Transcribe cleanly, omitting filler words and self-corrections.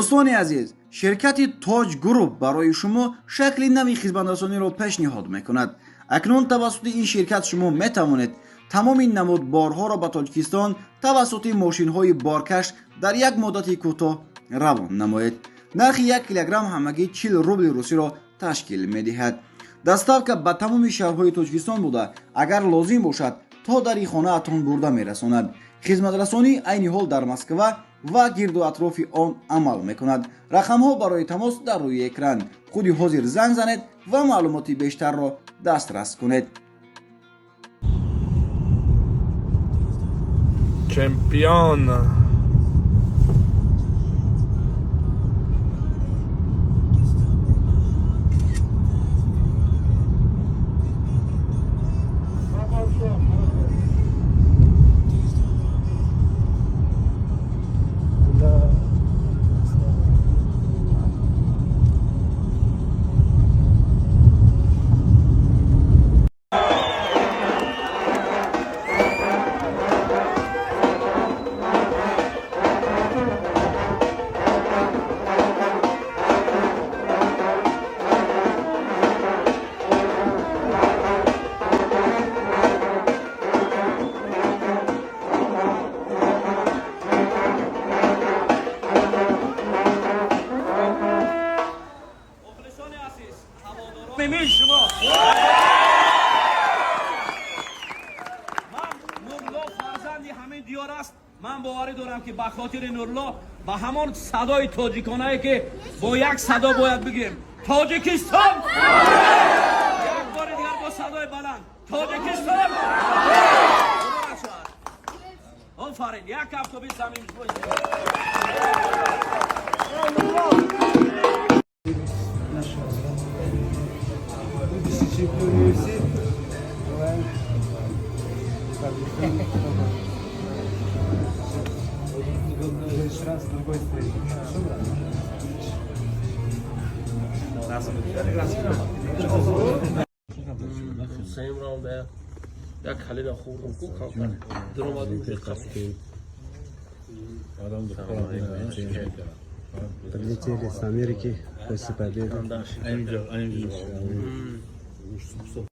Дӯстони азиз, ширкати Тоҷ Груп барои шумо шакли нави хизматрасониро пешниҳод мекунад. Акнун тавассути ин ширкат шумо метавонед тамоми намуд борҳоро ба Тоҷикистон тавассути мошинҳои боркаш дар як муддати кӯтоҳ равон намоед. Нархи 1 килограмм ҳамагӣ 40 рубли русиро ташкил медиҳад. Доставка ба тамоми шаҳрҳои Тоҷикистон буда, агар лозим бошад, то дари хонаатон бурда мерасонад. Хизматрасонӣ айни ҳол дар Москва ва гирду атрофи он амал мекунад. Рақамҳо барои тамос дар рӯи экран. Худи ҳозир занг занед ва маълумоти бештарро дастрас кунед. Чемпион. Мухлисони азиз, ҳаводорони шумо, ман Нурулло фарзанди ҳамин диёр аст. Ман боварӣ дорам, ки ба хотири Нурулло ба ҳамон садои тоҷиконае, ки бо як садо бояд бигӯем: Тоҷикистон! Як бори дигар бо садои баланд: Тоҷикистон! Муборак шавад! Офарин! Як кафкӯбӣ самим. Будущий чемпион UFC. Желаем победы. В следующий раз с другой встречи. Хорошо, брат? Сеюм раунда як калида хӯрдум ку, камтар дуромадум, уже қабул. Прилетели с Америки после победы. Иншаллоҳ.